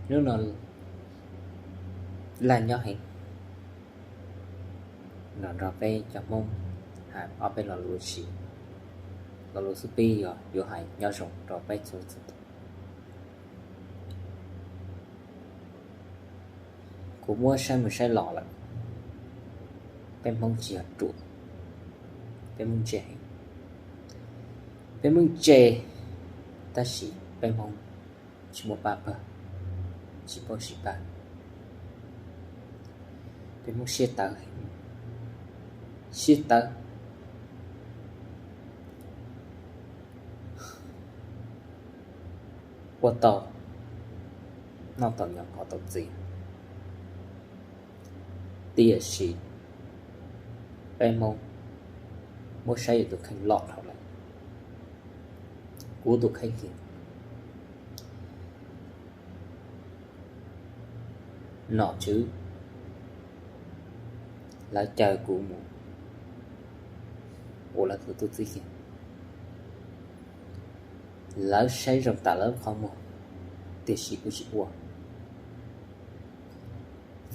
Hnub no laj nyob heev, los nrog peb cov Hmoob hais ob peb lo lus ua si, lo lus xub peb yog yuav hais nyob zoo rau peb txhua txhua tus. Kuv muab saib mus saib los lawm, peb Hmoob tsis yog ruam, peb Hmoob ntse heev, peb Hmoob ntse, tab sis peb Hmoob tsis muaj pab pawg, tsis paub sib pab, peb Hmoob siab tawv, siab tawv. Ua tau noj tau nyob kov tau txiv, tiam sis peb Hmoob muab saib yus tus kheej loj dhau lawm. Kuv tus kheej kiag, nom tswv lawv caw kuv mus ua lawv tus tub txib kiag, lawv saib zoo tas lawv lub qhov muag, tiam sis kuv tsis ua,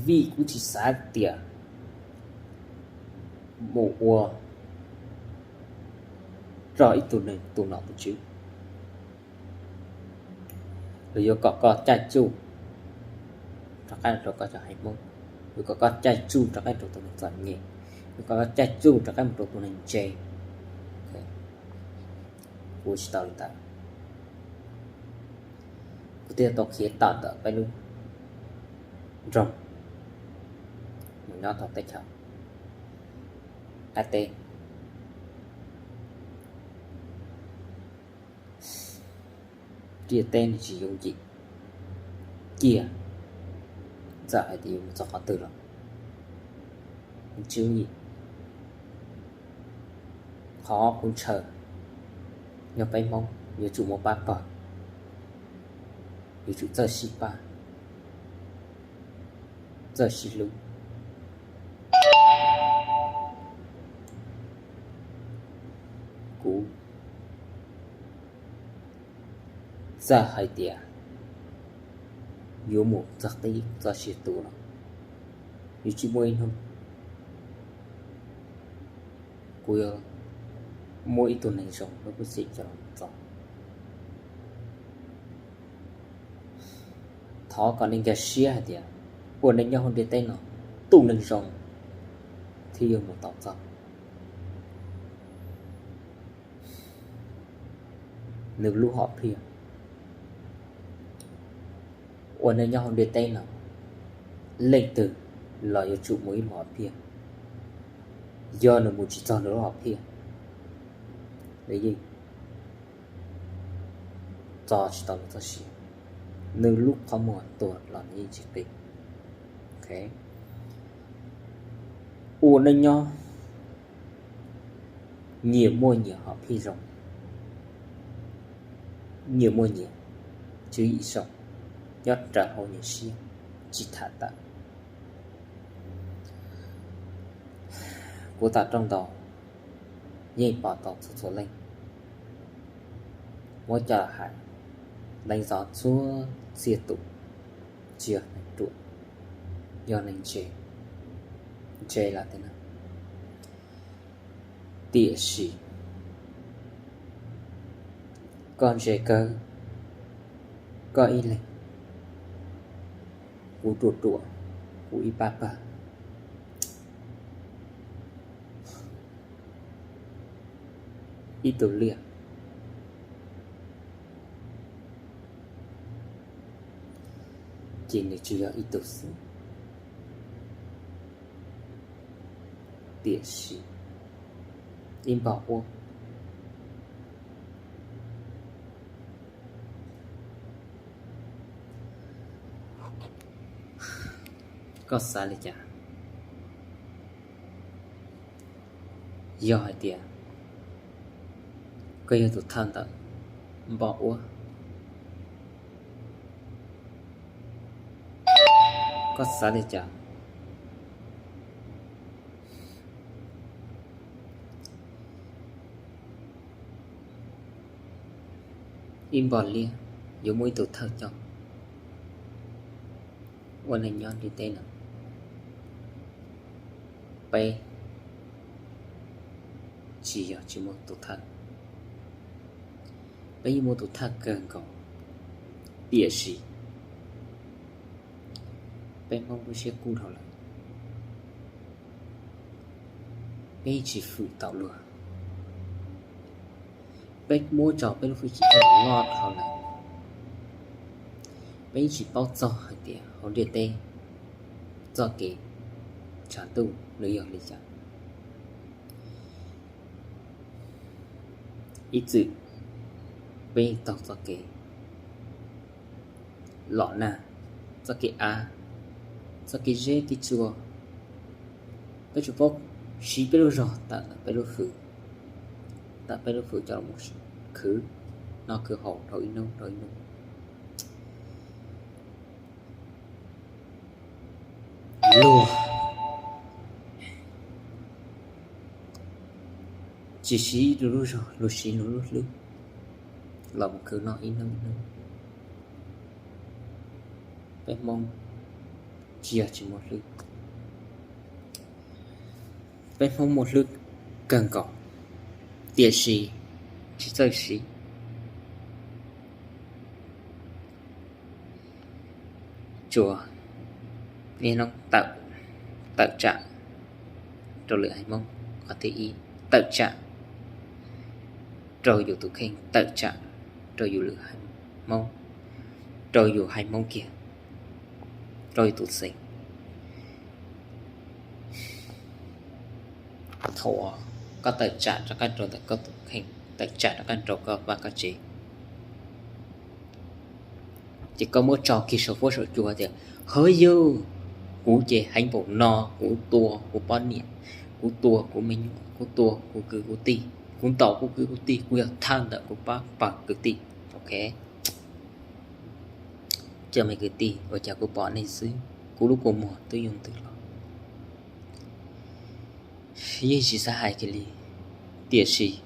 vim kuv tsis xav tias mus ua rau ib tug neeg tus nom tus tswv. Luag yuav kom koj caij tsuj rov qab rau koj cov haiv Hmoob, yuav kom koj caij tsuj rov qab rau tus neeg txom nyem, yuav kom koj caij tsuj rov qab mus rau tus neeg ntse. Kuv tsis tau li ntawd. Kuv thiaj tau khiav tawm ntawm peb lub nroog mus nyob tau teb chaws qab teb. Ntiaj teb nws tsis yooj yim, cia txawm hais tias yuav mus txog qhov twg los tsis yooj yim. Qhov kuv ntshaw yog peb Hmoob yuav tsum muaj pab pawg, yuav tsum txawj sib pab, txawj sib hlub. Kuv txawj hais tias yuav mus txog qib txoj sia tu los yuav tsis muaj ib hnub kuv yuav muab ib tug neeg zoo lub kub xim coj los txog. Thov kom nej nkag siab hais tias ua neej nyob hauv ntiaj teb no, tus neeg zoo thiaj yuav mus tau txog nws lub hom phiaj. Ua neej nyob hauv ntiaj teb no, leej twg los yuav tsum muaj ib lub hom phiaj. Yog nws mus tsis txog nws lub hom phiaj, nws yeej txo tsis tau nws txoj sia, nws lub qhov muag tuag los nws yeej tsis qi. Ua neej nyob nyias muaj nyias hom phiaj zoo, nyias muaj nyias tswv yim zoo, nyob raws hauv nyias siab, tsis tham tawm. Kuv tham rooj ntau, yeej pom tau txhua txhua leej, muab coj los hais, leej txhua txhua txhia tus, tsis yog neeg ruam, yog neeg ntse, ntse lawm tiag na. Tiam sis koj ntse kawg, koj ib leeg, kuv ruam ruam, kuv ib pab pawg, ib tug liaj, ces nws tsis yog ib tug xwb. Tiam sis ib npog ua, koj xav li cas? Yog hais tias koj yog tus thawj ntawm npog ua, koj xav li cas? Ib npog liab yuav muaj ib tug thawj coj, Ua neej nyob ntiaj teb no, peb tsis yog tsis muaj tus thawj. Peb yeej muaj tus thawj kawg nkaus, tiam sis peb Hmoob lub siab kub dhau lawm, peb yeej tsis fwm tau luag. Peb muab tso peb lub hwj chim loj dhau lawm, peb yeej tsis paub txog hais tias hauv ntiaj teb txoj kev tshav ntuj nws yog li cas. Ib txwm peb taug txoj kev los nag, txoj kev av, txoj kev zeb kev tsua, peb tsuas paub siv peb lub zog tawm ntawm peb lub hwj, tawm peb lub hwj coj los khwv noj khwv haus dhau ib hnub dhau ib hnub. Luag tsis siv luag lub zog, luag siv luag lub hlwb los mus khwv noj ib hnub ib hnub. Peb Hmoob tsis yog tsis muaj hlwb, peb Hmoob muaj hlwb kawg nkaus, tiam sis tsis txawj siv. Tsuas niaj hnub tawm, tawm tsam rau lwm haiv Hmoob. Qhov thib ib, tawm tsam rau yus tus kheej, tawm tsam rau yus lwm haiv Hmoob, rau yus haiv Hmoob kiag, rau yus tus xeem. Thaum uas koj tawm tsam rov qab rau ntawm koj tus kheej, tawm tsam rov qab rau koj vaj koj tsev, ces koj muab tso kiag saum fuab saum cua tias, hov yug, kuv ces heev npaum no, kuv tua kuv poj niam, kuv tua kuv me nyuam, kuv tua kuv kwv kuv tij, kuv ntaus kuv kwv kuv tij, kuv yog thawj ntawm kuv pab pawg kwv tij. Ok, cov me kwv tij, ua cas kuv pom nej xwb, kuv lub kua muag twb yuav ntws los. Yeej tsis xav hais kiag li, tiam sis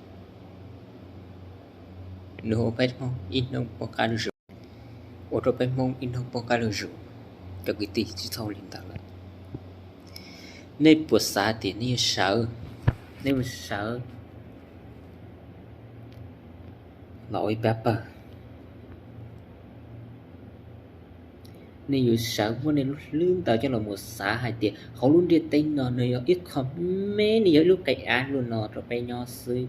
nws ua peb Hmoob ib hnub poob qab lug zuj, ua rau peb Hmoob ib hnub poob qab lug zuj. Cov kwv tij, tsis txhob li ntawd lawm. Nej puas xav tias nej yuav sawv, nej yuav sawv los ua ib pab pawg? Nej yuav sawv muab nej lub hlwb ntawd coj los mus xav hais tias hauv lub ntiaj teb no nws yog ib qho me, nws yog ib lub qe av luaj no rau peb nyob xwb.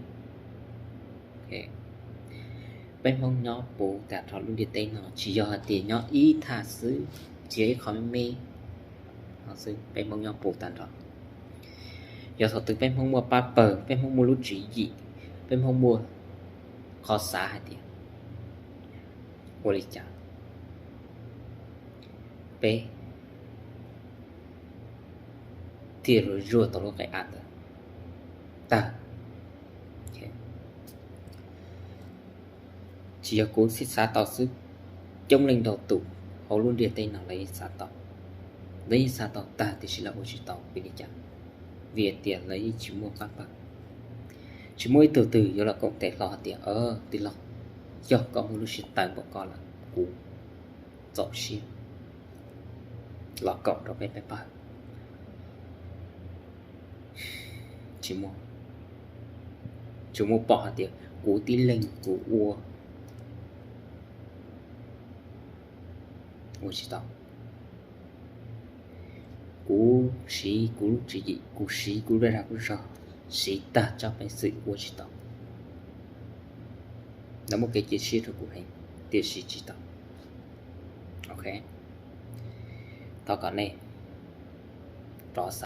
Peb Hmoob nyob puv tas nrho lub ntiaj teb no, tsis yog hais tias nyob ib thaj xwb, tsis yog ib qho me me xwb, peb Hmoob nyob puv tas nrho. Yog thaum twg peb Hmoob muaj pab pawg, peb Hmoob muaj lub tswv yim, peb Hmoob muaj qhov xav hais tias ua li cas peb thiaj li zuaj tau lub qe av ntawd tag. Tsis yog kuv xav tau xwb, coob leej ntau tus hauv lub ntiaj teb no lawv yeej xav tau, lawv yeej xav tau tag tiam sis lawv ua tsis tau. Vim li cas? Vim tias lawv yeej tsis muaj pab pawg. Tsis muaj ib tug twg yuav los koom tes hlo hais tias, tij laug, yog koj muaj lub siab tawv npaum ko lawm, kuv txaus siab los koom rau peb pab pawg. Tsis muaj, tsuas muaj pom hais tias kuv tib leeg kuv ua, ua tsis tau. Kuv siv kuv lub tswv yim, kuv siv kuv lub dag kuv zog, siv tag tsab peev xwm ua tsis tau. Lawv muaj kev cia siab rau kuv heev, tiam sis tsis tau. Ok, thov kom nej rov